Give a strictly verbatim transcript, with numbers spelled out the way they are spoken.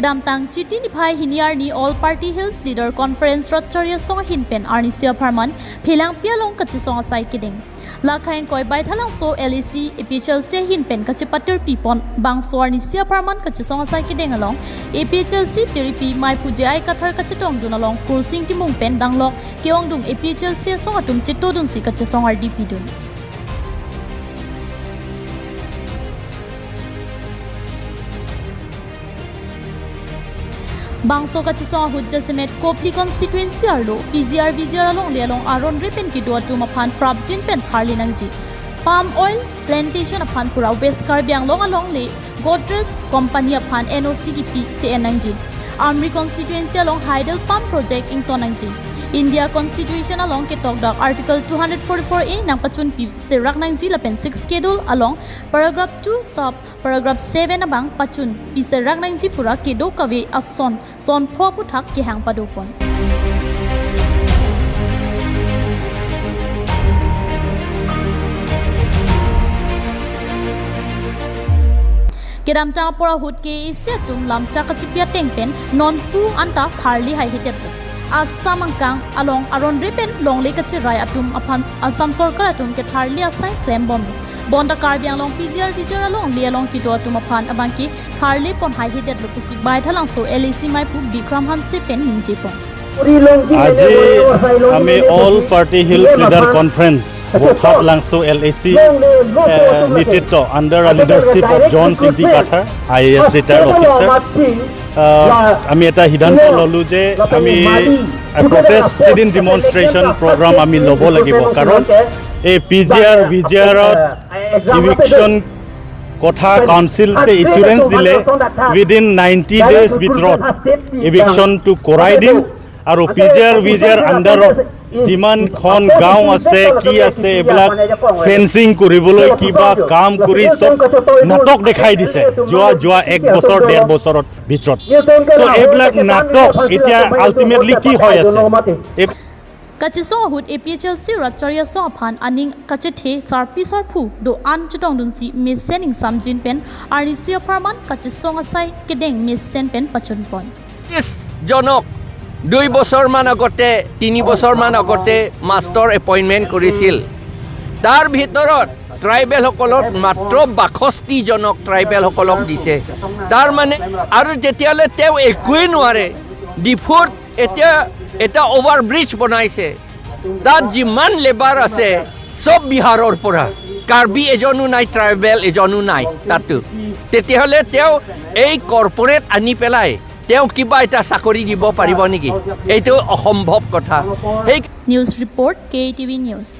Kedamtang Chiti niphai hini arni All Party Hills Leader Conference Ratchari Asong ahin pen arnisi apharman Phelangpi along kachesong asai kedeng. Lakhang ingkoi Baithalangso L A C A P H L C ahin pen kachepatirpi pon bangso arnisi apharman kachesong asai kedeng along A P H L C tiripi maiphu J I Kathar kachetongdun along Kursing Timung pen danglok ke-ongdung A P H L C asong atum chetodunsi kachesong ardi pidun. Bangso kachesong ahut jasemet Kopili constituency arlo P G R V G R alongle along aron re pen kedo atum aphan prapjin pen tharli nangji. Palm oil plantation aphan pura West Karbi Anglong alongle Godrej company aphan N O C kipi che-en nangji. Amri constituency along Hydel Pump Project ington nangji. India Constitution along ketokdak Article two hundred forty-four A nangpachunpi serak nangji lapen Sixth Schedule along paragraph two sub paragraph seven abang pachunpi serak nangji pura kedo kave ason son pho aphuthak kehang padopon. Kedamtang apor ahut ke isi atum lamchak kachipi ateng pen nonpu anta tharli haihedetlo. Assam angkang along aron re pen longle kacherai atum aphan Assam sorkar atum ke tharli asai klembom. Bonta Karbi Anglong P G R V G R alongle along kedo atum aphan abangke tharli pon haihedetlo pusi Baithalangso L A C maiphu Bikram Hanse pen ningjepon. আজি আমি all party hills leader conference বথাত লাংচ' এল এ চি নেতৃত্ব under the leadership of John Singti Kathar, I A S retired officer, আহ, আমি এটা সিদ্ধান্ত ললো যে আমি protest sit in demonstration programme আমি ল'ব লাগিব, কাৰণ এই পি জি আৰ ভি জি আৰত ইভিকশ্যন কথা কাউন্সিলছে ইঞ্চুৰেঞ্চ দিলে উইদিন নাইণ্টি ডেইজ ভিতৰত ইভিকশ্যনটো কৰাই দিম। আৰু পি জি আৰ ভি জি আৰ আণ্ডাৰত যিমানখন গাঁও আছে, কি আছে, এইবিলাক ফেন্সিং কৰিবলৈ কিবা কাম কৰি চব নাটক দেখাই দিছে যোৱা, যোৱা এক বছৰ, ডেৰ বছৰত ভিতৰত। চ' এইবিলাক নাটক এতিয়া আল্টিমেটলি কি হৈ আছে? এই Kachesong ahut A P H L C Ratchari Asong aphan aning kachethe sarpi sarpo do-an chetongdunsi mesen ingsamjin pen arnisi apharman kachesong asai kedeng mesen pen pachunpon. ত্ৰিশ জনক দুই বছৰমান আগতে, তিনি বছৰমান আগতে মাষ্টৰ এপইণ্টমেণ্ট কৰিছিল। তাৰ ভিতৰত ট্ৰাইবেলসকলক মাত্ৰ বাষষ্ঠি জনক ট্ৰাইবেলসকলক দিছে। তাৰমানে আৰু তেতিয়াহ'লে তেওঁ একোৱেই নোৱাৰে। ডিফুত এতিয়া এটা অভাৰব্ৰিজ বনাইছে, তাত যিমান লেবাৰ আছে চব বিহাৰৰ পৰা, কাৰ্বি এজনো নাই, ট্ৰাইবেল এজনো নাই তাতো। তেতিয়াহ'লে তেওঁ এই কৰ্পৰেট আনি পেলাই তেওঁ কিবা এটা চাকৰি দিব পাৰিব নেকি? এইটো অসম্ভৱ কথা। সেই News report, K T V News.